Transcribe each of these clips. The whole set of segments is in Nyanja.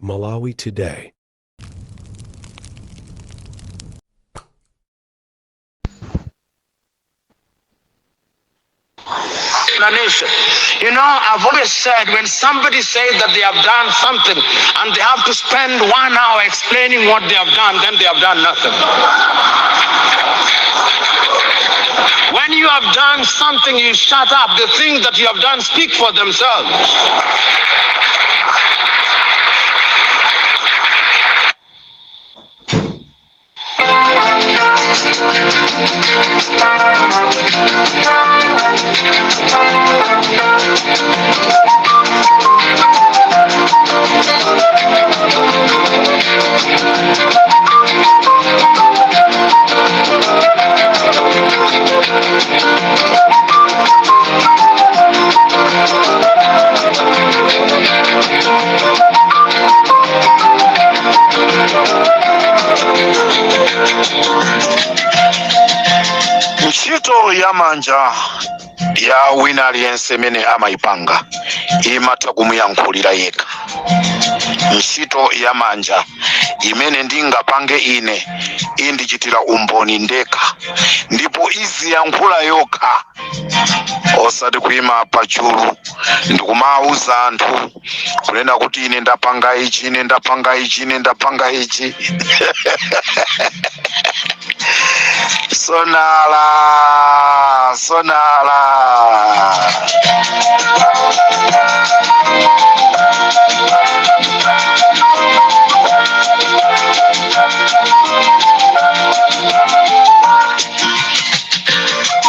Malawi Today. Explanation. I've always said when somebody says that they have done something and they have to spend 1 hour explaining what they have done, then they have done nothing. When you have done something, you shut up. The things that you have done speak for themselves. Ntchito ya manja ya wina aliyense imene amayipanga imatha kumuyankhulira yekha. Ntchito ya manja imene ndingapange ine indichitira umboni ndekha ndipo iziyankhula yokha, osati kuyima pachulu ndikumawuza anthu kunena kuti ine ndapanga ichi, ine ndapanga ichi, ine ndapanga ichi. Sonala, sonala.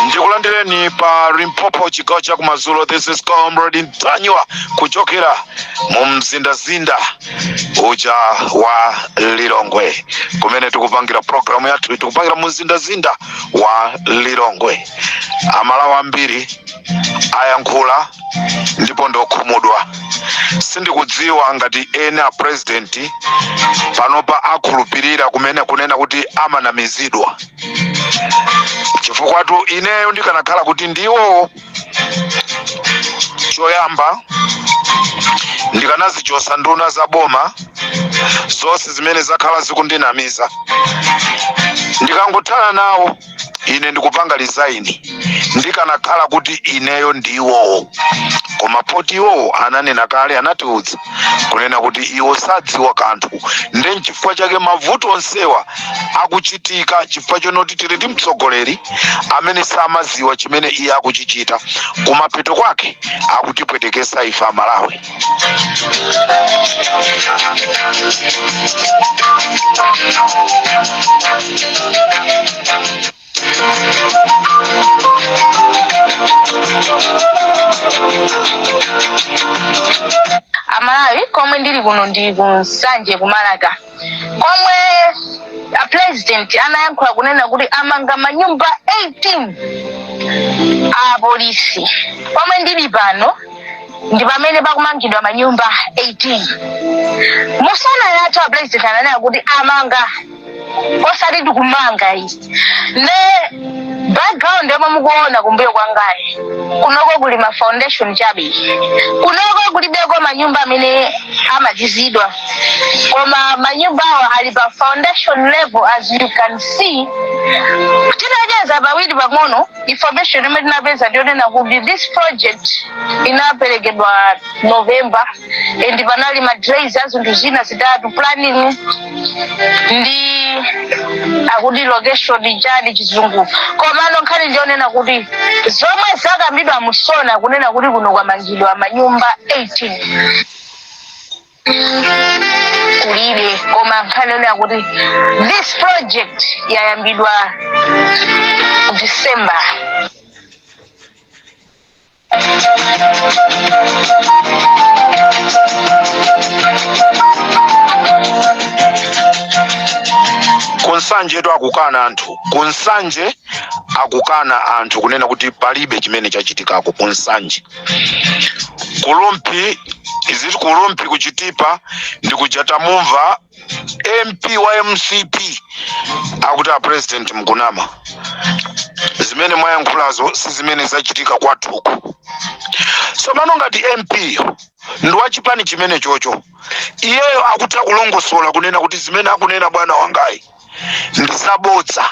Ndikulandireni pa Limpopo, chigawo cha kumadzulo. This is Comrade Ntanyiwa kuchokera mu mzindazinda uja wa Lilongwe, kumene tikupangira programu yathu. Tikupangira mu mzindazinda wa Lilongwe. Amalawi ambiri ayankhula ndipo ndokhumudwa. Sindikudziwa ngati ena a president panopa akhulupirira kumene kunena kuti amanamizidwa, chifukwatu ineyo ndikanakhala kuti ndiwo, choyamba ndikanazichosa nduna za boma zonse zimene zakhala zikundinamiza. Ndikangothana nawo, ine ndikupanga resign, ndikanakhala kuti ineyo ndiwowo. Koma poti iwowo ananena kale, anatiudza kunena kuti iwo sadziwa kanthu, nde nchifukwa chake mavuto onsewa akuchitika, chifukwa chonoti tili ndi mtsogoleri amene samaziwa chimene iye akuchichita. Kumapeto kwake akutipwetekesa ife Amalawi. Amalawi, komwe ndili kuno ndi ku Nsanje, kuMalaka, komwe a president anayankhula kunena kuti amanga manyumba 18 a polisi. Pomwe ndili pano ndi pamene pakumangidwa manyumba 18. Mu SONA yathu a president ananena kuti amanga, osati tikumanga iyi. Ne background yomwe mukuona kumbuyo kwangayi, kunoko kuli ma foundation chabe. Kunoko kulibeko manyumba amene amalizidwa, koma manyumba awa ali pa foundation level, as you can see. Tinacheza pawiri pang'ono, information imene tinapeza ndiyonena kuti this project inaperekedwa November and panali ma delays a zinthu zina zitatu: planning ndi akuti location, chani, chizungu. Komano nkhani ndiyonena kuti zomwe zakambidwa mu SONA kunena kuti kuno kwamangidwa manyumba 18 kulibe, koma nkhani yonena kuti this project yayambidwa December. Kunsanjetu akukana anthu, kuNsanje akukana anthu kunena kuti palibe chimene chachitikako kuNsanje. KuRumphi iziti, kuRumphi, kuChitipa ndi kuja tamumva MP wa MCP akuti a president mukunama, zimene mwayankhulazo si zimene zachitika kwathuku. Tsopano ngati MP Ndi wachipani chimene chocho. Iyeyo akutha kulongosola kunena kuti zimene akunena bwana wangayi ndi zabodza.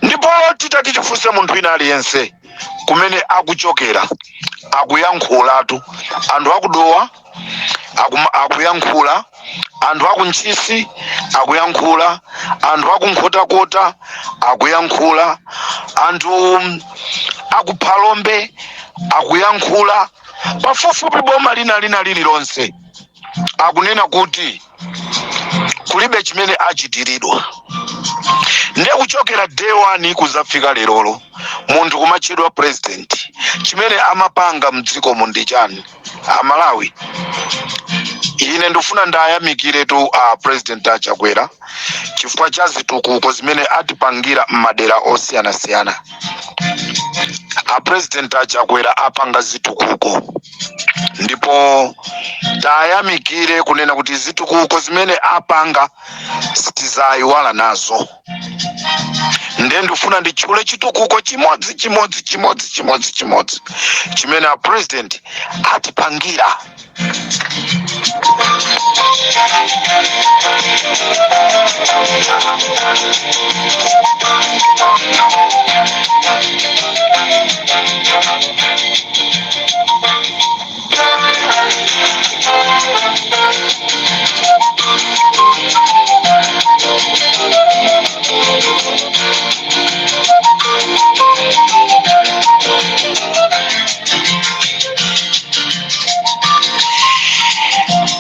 Ndipo titati tifunse munthu wina aliyense kumene akuchokera, akuyankhulatu. Anthu akudowa akuyankhula, anthu akuntchisi akuyankhula, anthu akunkhotakota akuyankhula, anthu akuphalombe akuyankhula, pafupifupi boma lina lina lililonse akunena kuti kulibe chimene achitiridwa. Ndiye kuchokera day one kuzafika lerolo, munthu kumatchedwa president, chimene amapanga mdzikomo ndi chani? Amalawi, ine ndifuna ndayamikiretu a President achakwera chifukwa cha zitukuko zimene atipangira m'madera osiyanasiyana. A President achakwera apanga zitukuko, ndipo tayamikire kunena kuti zitukuko zimene apanga sitizayiwala nazo. Ndiye ndifuna nditchule chitukuko chimodzi chimodzi chimodzi chimodzi chimodzi chimene a President atipangira.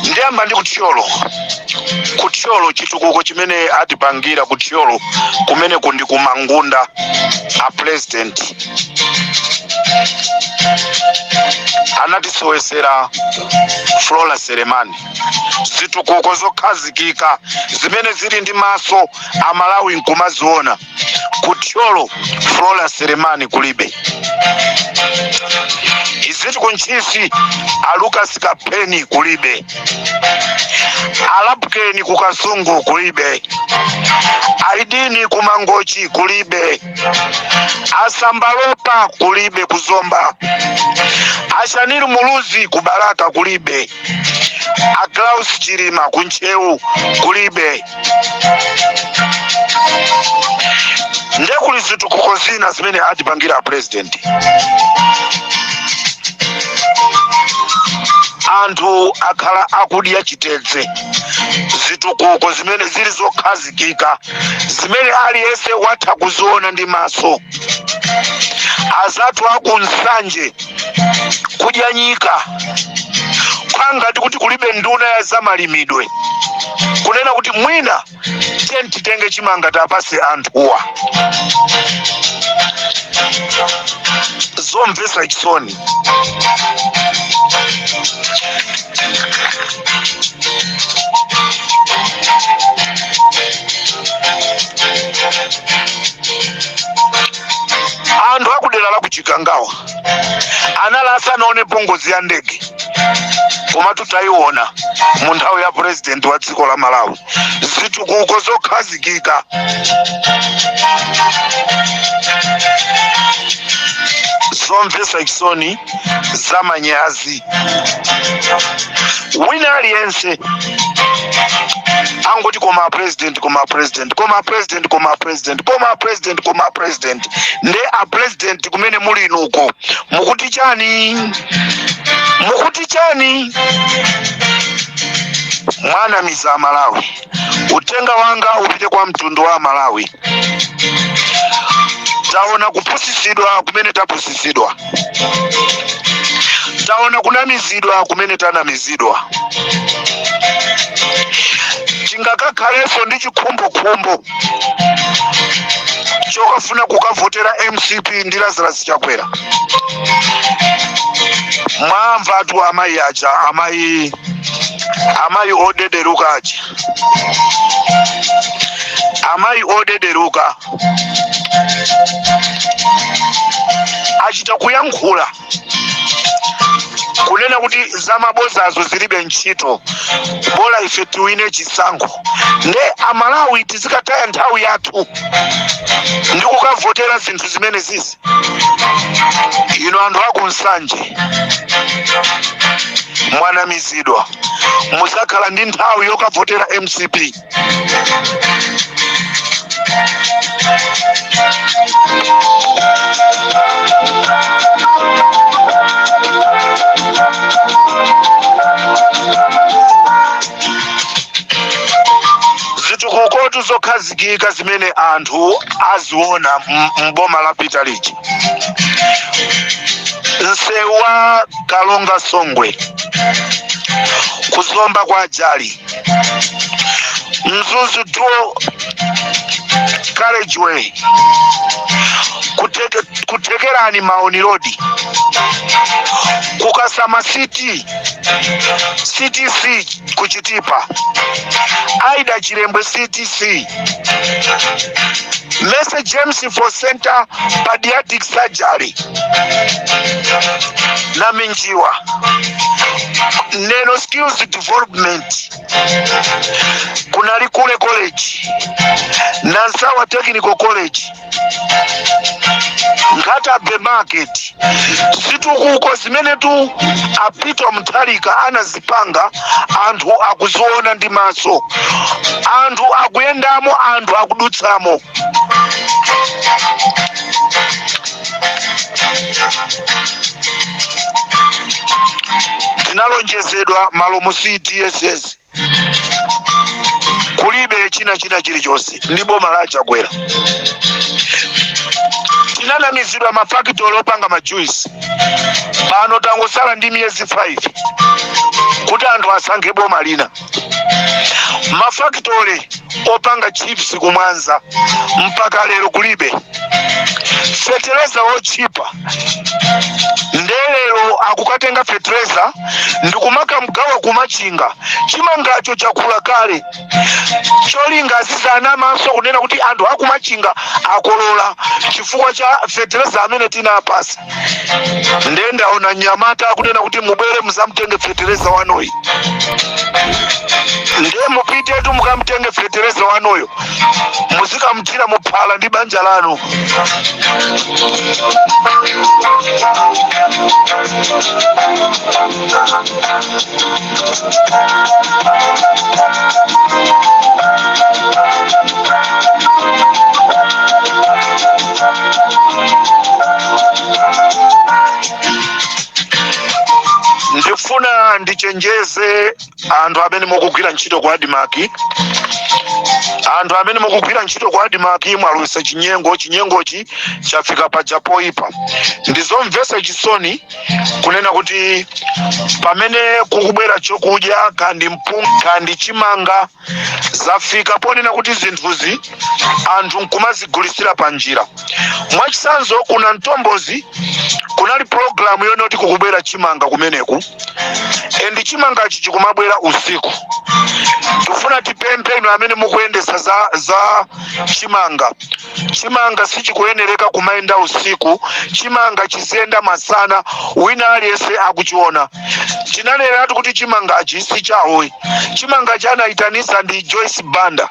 Ndiyamba ndi kuthyolo. Kuthyolo, chitukuko chimene atipangira kuthyolo kumeneku ndi kumangunda. A President anatisowesera Flora Selemani, zitukuko zokhazikika zimene zili ndi maso Amalawi nkumaziona. Kuthyolo Flora Selemani kulibe. Iziti kuntchisi a Lucas Kapheni kulibe, Alapukeni ku Kasungu kulibe, Aidini ku Mangochi kulibe, Asambalopa kulibe kuzomba, Ashanil Muluzi ku Balaka kulibe, a Klaus Chilima ku Ntcheu kulibe. Nde kuli zitukuko zina zimene atipangira a President. Anthu akhala akudya chitedze, zitukuko zimene zili zokhazikika zimene aliyense watha kuziona ndi maso. Azathu aku Nsanje kudya nyika kwangati kuti kulibe nduna ya zamalimidwe kunena kuti mwina tiyeni titenge chimanga tapase anthuwa. Zomvetsa chisoni. Anthu akudera la kuchikangawa anali asanaonepo ngozi ya ndege, komatu tayiona mu nthawi ya President wa dziko la Malawi. Zitukuko zokhazikika zomvetsa chisoni, zamanyazi. Wina aliyense angoti koma a President, koma a President, koma a President, koma a President, koma a President, koma a President. Nde a President kumene muli inuko mukuti chani? Mukuti chani? Mwanamiza Amalawi. Uthenga wanga upite kwa mtundu wa Amalawi. Taona kupusisidwa kumene tapusisidwa, taona kunamizidwa kumene tanamizidwa. Tingakakhalenso ndi chikhumbokhumbo chokafuna kukavotera MCP ndi Lazarus Chakwera? Mwamvatu amayi aja, amayi odederuka aja, amayi odederuka achita kuyankhula. Kunena kuti zamabozazo zilibe ntchito, bola ife tiwine chisankho. Nde Amalawi tizikataya nthawi yathu ndi kukavotera zinthu zimene zizi? Inu anthu aku Nsanje mwanamizidwa, muzakhala ndi nthawi yokavotera MCP. Zitukukotu zokhazikika zimene anthu aziona m'boma lapita lija, msewu wa Kalonga Songwe kuzomba kwa Jali, Mzuzu dual carriageway, kuthekerani Maoni Road, kukasama city CTC, kuchitipa Aida Chilembwe CTC, Mercy James for Center Pediatric Surgery, Naminjiwa, Neno Skills Development, Kunalikule College, Nansawa Technical College, Nkhata Bay Market. Zitukuko zimenetu a Peter Mutharika anazipanga, anthu akuziona ndi maso, anthu akuyendamo, anthu akudutsamo. Tinalonjezedwa malo mu CDSS, kulibe china china chilichonse ndi boma la Chakwera. Tinanamizidwa mafakitoli opanga majuisi. Pano tangosala ndi miyezi 5 kuti anthu asankhe boma lina. Mafakitoli opanga chips kumwanza mpaka lero kulibe. Fetereza wotchipa, nde lero akukatenga fetereza ndikumakamgawa kumachinga, chimangacho chakula kale. Cholinga azizanamaso kunena kuti anthu akumachinga akolola chifukwa cha fetereza amene tinapasa. Nde ndaona mnyamata akunena kuti mubwere muzamtenge fetereza wanuyi. Nde mupitetu mukamtenge fetereza wanuyo, muzikamthira muphala ndi banja lanu. Ndifuna ndichenjeze anthu amene mukugwira ntchito ku ADMARC. Anthu amene mukugwira ntchito ku ADMARC, mwalowesa chinyengo. Chinyengochi chafika paja poipa. Ndizomvetsa chisoni kunena kuti pamene kukubwera chokudya, kandi mpunga kandi chimanga, zafika ponena kuti zinthuzi anthu nkumazigulisira pa njira. Mwachitsanzo, kuna Mtombozi kunali pulogalamu yonoti kukubwera chimanga kumeneku, and chimangachi chikumabwera usiku. Tifuna tipemphe inu amene mukuyendesa za chimanga. Chimanga sichikuyenereka kumayenda usiku. Chimanga chiziyenda masana, wina aliyense akuchiona. Tinaneratu kuti chimangachi si chawo. Chimangachi anayitanisa ndi Joyce Banda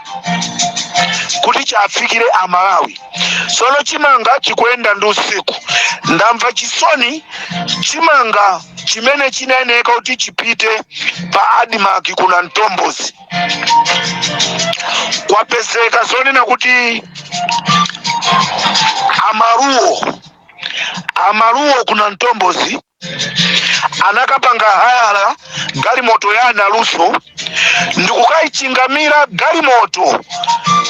kuti chafikire Amalawi. Sono chimanga chikuyenda ndi usiku. Ndamva chisoni. Chimanga chimene chinayeneka kuti chipite pa ADMARC kuna Mtombozi, kwapezeka zonena kuti amaluwo kuna Mtombozi anakapanga hayala galimoto ya Analuso ndikukayichingamira galimoto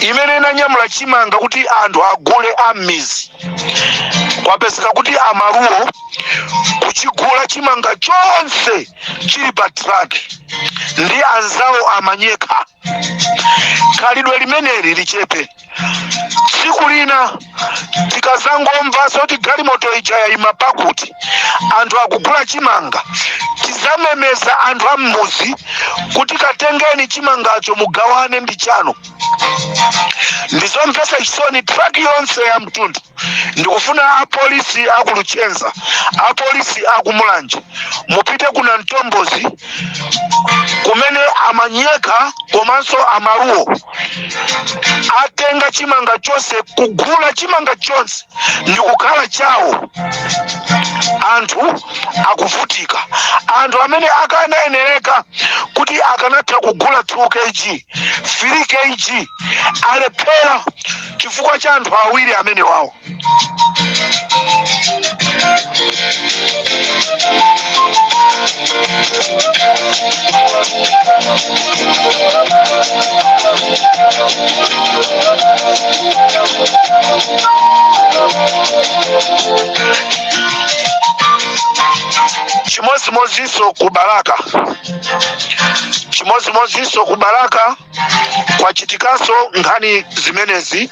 imene inanyamula chimanga kuti anthu agule ammizi. Kwapezeka kuti amaluwo kuchigula chimanga chonse chili pa truck ndi anzawo amanyeka. Khalidwe limeneli lichepe. Tsiku lina tikazangomvanso kuti galimoto ija yayima pakuti anthu akugula chimanga, tizamemeza anthu a mmuzi kuti katengeni chimangacho mugawane ndi chanu. Ndizomvetsa chisoni, truck yonse ya mtundu. Ndikufuna apolisi aku Luchenza, apolisi aku Mulanje, mupite ku Nantombozi kumene amanyeka komanso amaluwo atenga chimanga chonse, kugula chimanga chonse ndikukhala chawo. Anthu akuvutika, anthu amene akanayenereka kuti akanatha kugula 2 kg, 3 kg, alephera chifukwa cha anthu awiri amene wawo. Chimodzimodzinso ku Balaka, chimodzimodzinso ku Balaka kwachitikanso nkhani zimenezi.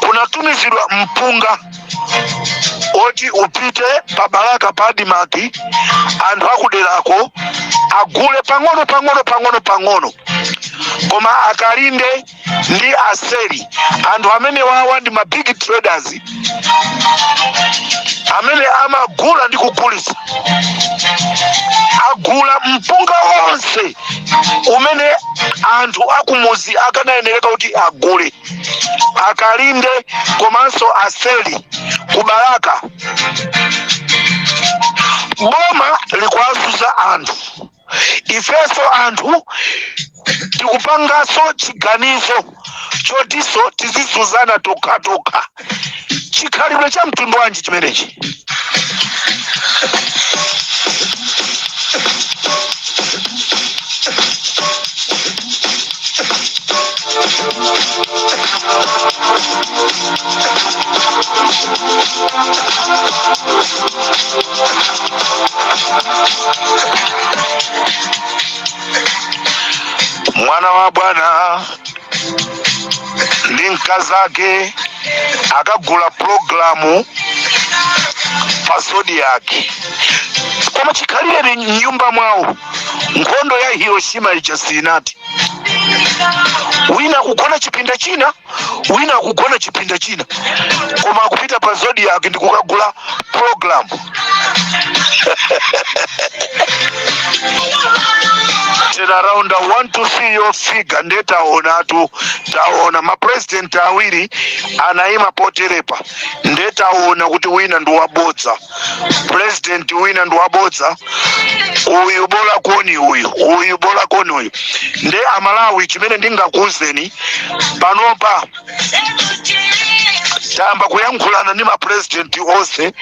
Kunatumizidwa mpunga oti upite pa Balaka pa ADMARC, anthu akuderako agule pang'ono pang'ono pang'ono pang'ono, koma akalinde ndi aseri, anthu amene wawa ndi ma big traders amene amagula ndi kugulitsa, agula mpunga wonse umene anthu akumuzi akanayenereka kuti agule. Akalinde komanso aseri ku Balaka, boma likuwazuza anthu. Ifenso anthu tikupanganso chiganizo chotinso tizizuzana tokhatokha. Chikhalidwe cha mtundu wanji chimenechi? Mwana wa bwana ndi mkazake akagula pulogalamu pa Zodiak, koma chikhalire mnyumba mwawo nkhondo ya Hiroshima ija sinati. Wina akugona chipinda china, wina akugona chipinda china, koma akupita pa Zodiak ndi kukagula program. Turn around, I want to see your figure. Nde taonatu, taona mapresident awiri anayima poterepa, nde taona kuti wina ndi wabodza, president wina ndi wabodza uyu, bola koni uyu, uyu bola koni uyu. Nde Amalawi, chimene ndingakuuzeni panopa, tayamba kuyankhulana ndi mapresident onse,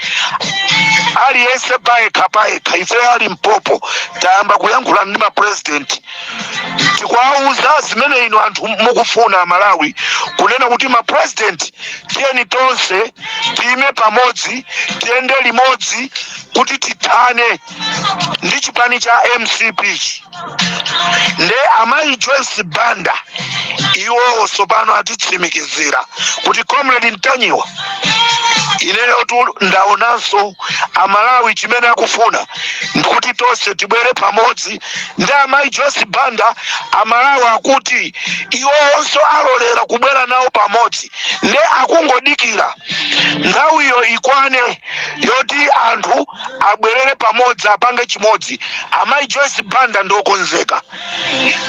aliyense payekha payekha. Ife a Limpopo tayamba kuyankhulana ndi mapresident, tikuwauza zimene inu anthu mukufuna Amalawi, kunena kuti mapresident, tiyeni tonse tiyime pamodzi, tiyende limodzi kuti tithane ndi chipani cha MCP. Nde amayi Joyce Banda iwowo tsopano atitsimikizira kuti, "Comrade Ntanyiwa, ineyo tu ndaonanso Amalawi chimene akufuna ndikuti tonse tibwere pamodzi." Ndi amayi Joyce Banda, Amalawi akuti iwowonso alolera kubwera nawo pamodzi, nde akungodikira nthawiyo ikwane yoti anthu abwerere pamodzi, apange chimodzi. Amayi Joyce Banda ndiokonzeka.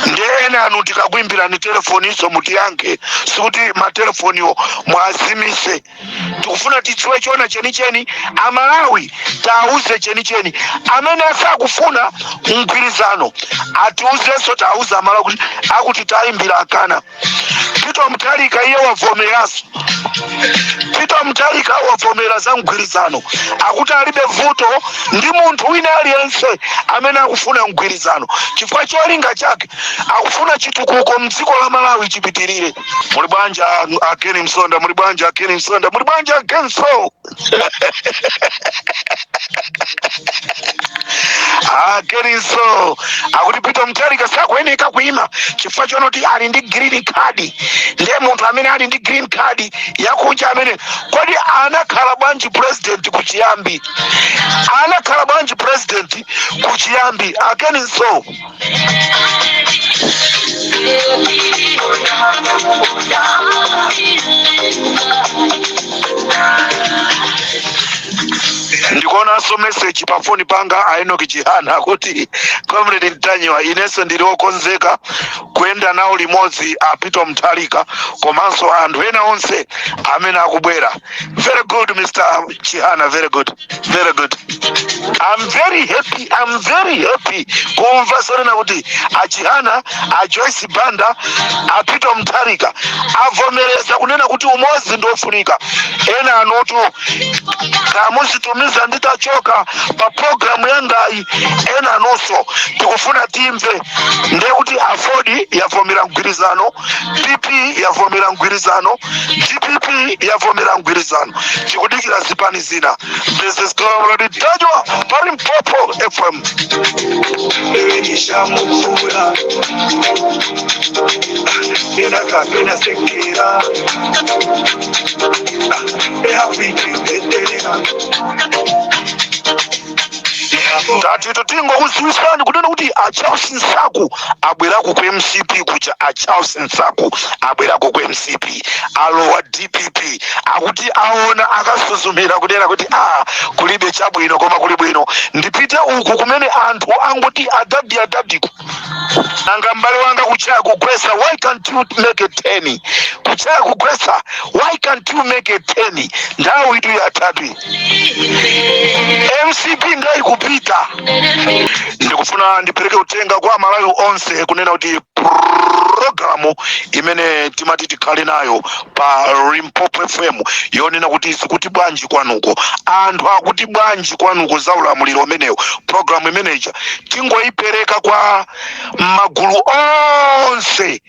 Nde ena anu tikakuimbirani telefoniso mutiyankhe, sikuti matelefoniwo mwazimise. Tikufuna tidziwe chona chenicheni, Amalawi tauze chenicheni. Amene asakufuna mgwirizano atiuzenso, tauze Amalawi kuti akuti tayimbira akana. Peter Mutharika iye wavomeranso. Peter Mutharika wavomera za mgwirizano, akuti alibe vuto ndi munthu wina aliyense amene akufuna mgwirizano, chifukwa cholinga chake akufuna chitukuko mdziko la Malawi chipitirire. Muli bwanji Akeni Msonda? Muli bwanji Akeni Msonda? Muli bwanji Akenso? Akeninso akuti Peter Mutharika sakuyeneka kuima chifukwa chonoti ali ndi green card. Ndiye munthu amene ali ndi green card yakunja amene, kodi anakhala bwanji president kuchiyambi? Anakhala bwanji president kuchiyambi? Akeninso Ndikuonanso message pa foni panga, a Enoki Chihana akuti, "Comrade Ntanyiwa, inenso ndili wokonzeka kuyenda nawo limodzi a Peter Mutharika komanso anthu ena onse amene akubwera." Very good, Mr Chihana, very good, very good. I'm very happy, I'm very happy kumva zonena kuti a Chihana, a Joyce Banda, a Peter Mutharika avomereza kunena kuti umodzi ndiofunika. Ena anutu kamuzitumiza nditachoka pa programu yangayi. Ena anunso tikufuna timve. Ndiye kuti AFORD yavomera mgwirizano, PP yavomera mgwirizano, DPP yavomera mgwirizano, tikudikira zipani zina. This is Comrade Ntanyiwa pa Limpopo FM. Nishamukura enakakenasekera ehakwiteteterera. Tati tingokudziwitsani kunena kuti a Charles Nsaku abwerako ku MCP kuja. A Charles Nsaku abwerako ku MCP, alowa DPP. Akuti aona, akasuzumira kunena kuti a kulibe chabwino, koma kuli bwino ndipite uku kumene anthu angoti adadi adadiku. Nanga m'bale wanga kuchaya kugwesa, why can't you make a 10? Kuchaya kugwesa, why can't you make a 10? Nthawi itu yatatu, MCP ndayikupita. Ndikufuna ndipereke uthenga kwa Malawi onse kunena kuti programu imene timati tikhale nayo pa Limpopo FM yonena kuti zikuti bwanji kwanuko, anthu akuti bwanji kwanuko za ulamuliro umenewo, programu imeneja tingoyipereka kwa magulu onse,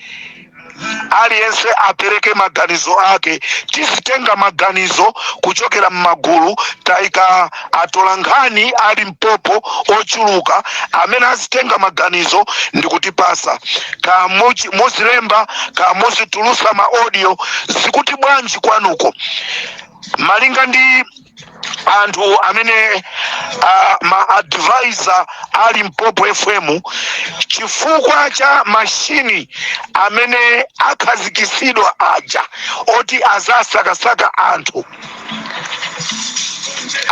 aliyense apereke maganizo ake. Tizitenga maganizo kuchokera m'magulu. Tayika atola nkhani a Limpopo ochuluka amene azitenga maganizo ndikutipasa, ka muzilemba, ka muzitulusa ma audio, zikuti bwanji kwanuko, malinga ndi anthu amene ma advisor a Limpopo FM. Chifukwa cha mashini amene akhazikisidwa aja oti azasakasaka anthu,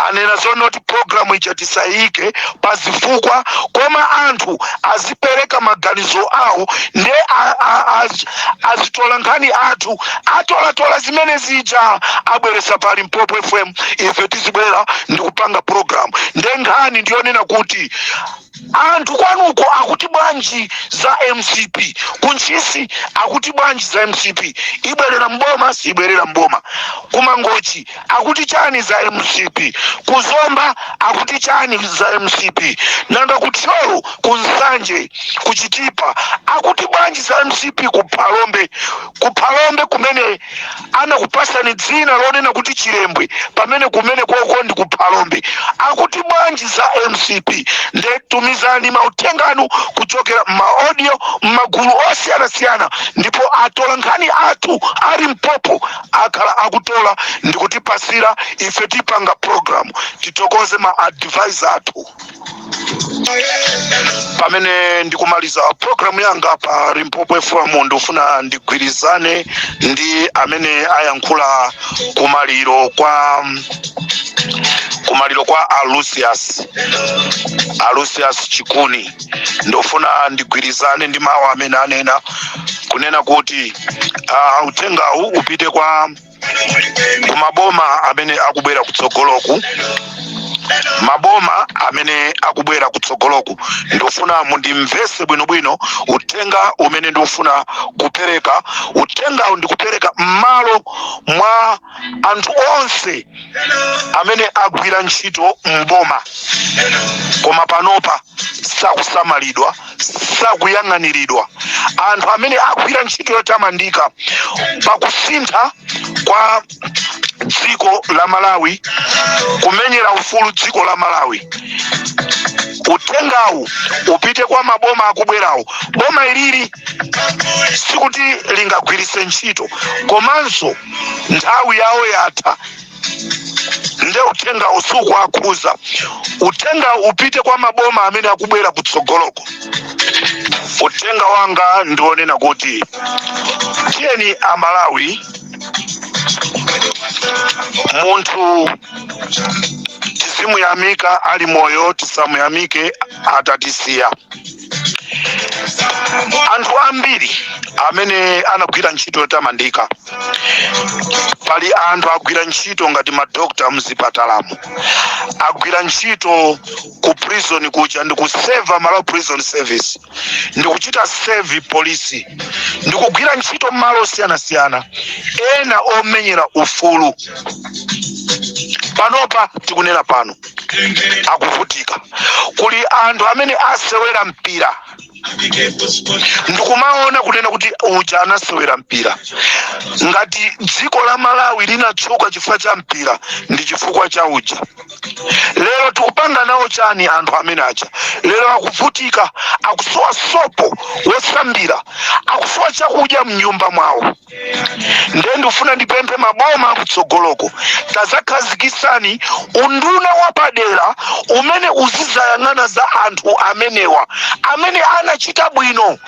anena zonoti programu ija tisayike pa zifukwa, koma anthu azipereka maganizo awo. Nde azitola nkhani athu atolatola zimene zija abweresa pa Limpopo FM, ife tizibwera ndi kupanga programu. Nde nkhani ndiyonena kuti anthu kwanuko akuti bwanji za MCP? Kuntchisi akuti bwanji za MCP? Ibwerera mboma, sibwerera mboma? Kumangochi akuti chani za MCP? Kuzomba akuti chani za MCP? Nanga kuthyolo, kunsanje, kuchitipa akuti bwanji za MCP? Kuphalombe, kuphalombe kumene anakupasani dzina lonena kuti Chilembwe, pamene kumene koko ndi kuphalombe, akuti bwanji za MCP? Nde tumizani mauthenga anu kuchokera m'ma audio m'magulu osiyanasiyana, ndipo atola nkhani athu a Limpopo akhala akutola ndikutipasira, ife tipanga program. Titokoze ma advisor athu. Pamene ndikumaliza programu yanga pa Limpopo FM, ndikufuna ndigwirizane ndi amene ayankhula kumaliro kwa Alucius Chikuni. Ndofuna ndigwirizane ndi mawu amene anena kunena kuti uthengawu upite kwa kumaboma amene akubwera kutsogoloku, maboma amene akubwera kutsogoloku. Ndofuna mundimvese bwinobwino uthenga umene ndikufuna kupereka. Uthengawu ndikupereka m'malo mwa anthu onse amene agwira ntchito mboma koma panopa sakusamalidwa, sakuyang'aniridwa, anthu amene agwira ntchito yotamandika pakusintha kwa Dziko la Malawi, kumenyera ufulu dziko la Malawi. Uthengawu upite kwa maboma akubwerawo. Boma ilili sikuti lingagwiritse ntchito, komanso nthawi yawo yatha, nde uthengawu sukuwakhuza. Uthenga upite kwa maboma amene akubwera kutsogoloko. Uthenga wanga ndionena kuti tiyeni Amalawi, munthu tizimuyamika ali moyo, tisamuyamike atatisiya. Anthu ambiri amene anagwira ntchito yotamandika, pali anthu agwira ntchito ngati madokta mzipatalamo, agwira ntchito ku prison kuja ndi kuseva Malawi Prison Service, ndi kuchita serve polisi, ndi kugwira ntchito m'malo osiyanasiyana, ena omenyera ufulu. Panopa tikunena pano akuvutika. Kuli anthu amene asewera mpira, ndikumaona kunena kuti uja anasewera mpira. Ngati dziko la Malawi linatchuka chifukwa cha mpira, ndi chifukwa cha uja. Lero tikupanga nawo chani anthu amene aja? Lero akuvutika, akusowa sopo wosambira, akusowa chakudya mnyumba mwawo. Ndiye ndikufuna ndipemphe maboma akutsogoloko, tazakhazikisani unduna wapadera umene uzizayang'ana za anthu amenewa amene anachita bwino,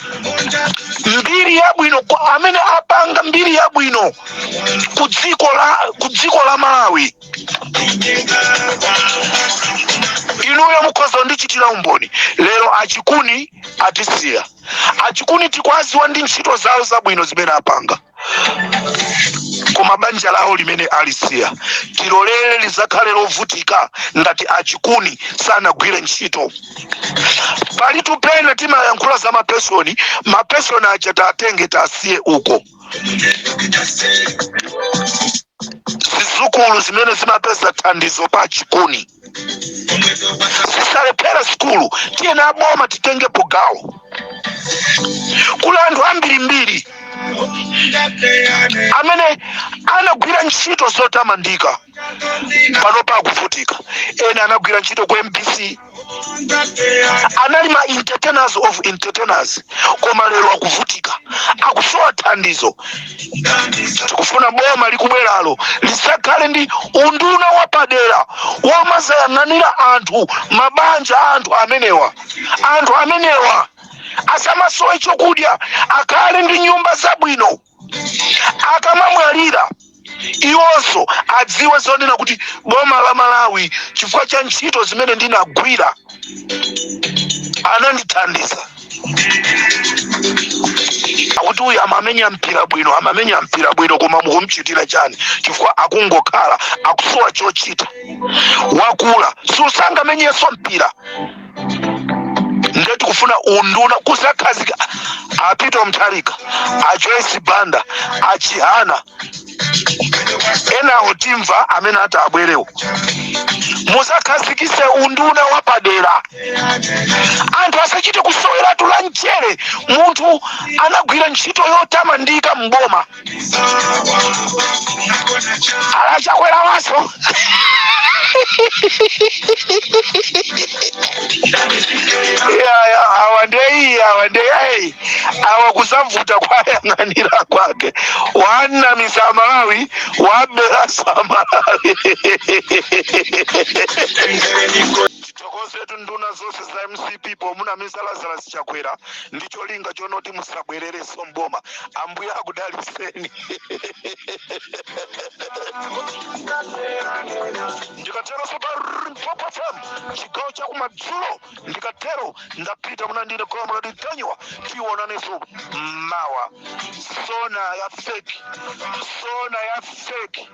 mbiri yabwino, amene apanga mbiri yabwino ku dziko la Malawi. Inuyo mukhoza kundichitira umboni. Lero Achikuni atisiya. Achikuni tikuwaziwa ndi ntchito zawo zabwino zimene apanga, koma banja lawo limene alisiya tilolere lizakhale lovutika ngati Achikuni sanagwire ntchito? Palitu pena timayankhula za mapeshoni. Mapeshoni aja tatenge tasiye uko. Zizukulu zimene zimapeza thandizo pa Chikuni zisalephere sukulu. Tiyeni aboma titengepo gawo. Kuli anthu ambirimbiri amene anagwira ntchito zotamandika, panopa akuvutika. Ena anagwira ntchito ku MBC, anali ma entertainers of entertainers, koma lero akuvutika, akusowa thandizo. Tikufuna boma likubweralo lisakhale ndi unduna wapadera womazayang'anira anthu, mabanja a anthu amenewa. Anthu amenewa asamasowe chokudya, akhale ndi nyumba zabwino. Akamamwalira iwonso adziwe zonena kuti boma la Malawi, chifukwa cha ntchito zimene ndinagwira, anandithandiza. Akuti uyu amamenya mpira bwino, amamenya mpira bwino, koma mukumchitira chani? Chifukwa akungokhala, akusowa chochita, wakula, sangamenyenso mpira. Ndiye tikufuna unduna kuzakhazika a Peter Mutharika, a Joyce Banda, a Chihana, enawo timva amene ati abwerewo, muzakhazikise unduna wapadera. Anthu asachite kusoweratu la mchere. Munthu anagwira ntchito yotamandika mboma, alachakwera waso. Ya, awa ndiye, awa ndiye ayi, awa kuzavuta kwayang'anira kwake. Wanamisa Amalawi, waberaso Amalawi. Tithokozetu nduna zonse za MCP pomunamisa Lazarus Chakwera ndi cholinga chonoti musabwererenso mboma. Ambuye akudaliseni. Ndikateronso pa Limpopo FM chigawo cha kumadzulo, ndikatero ndapita. Munandine Comrade Ntanyiwa, tionanenso mawa. Sona ya fake, sona ya fake.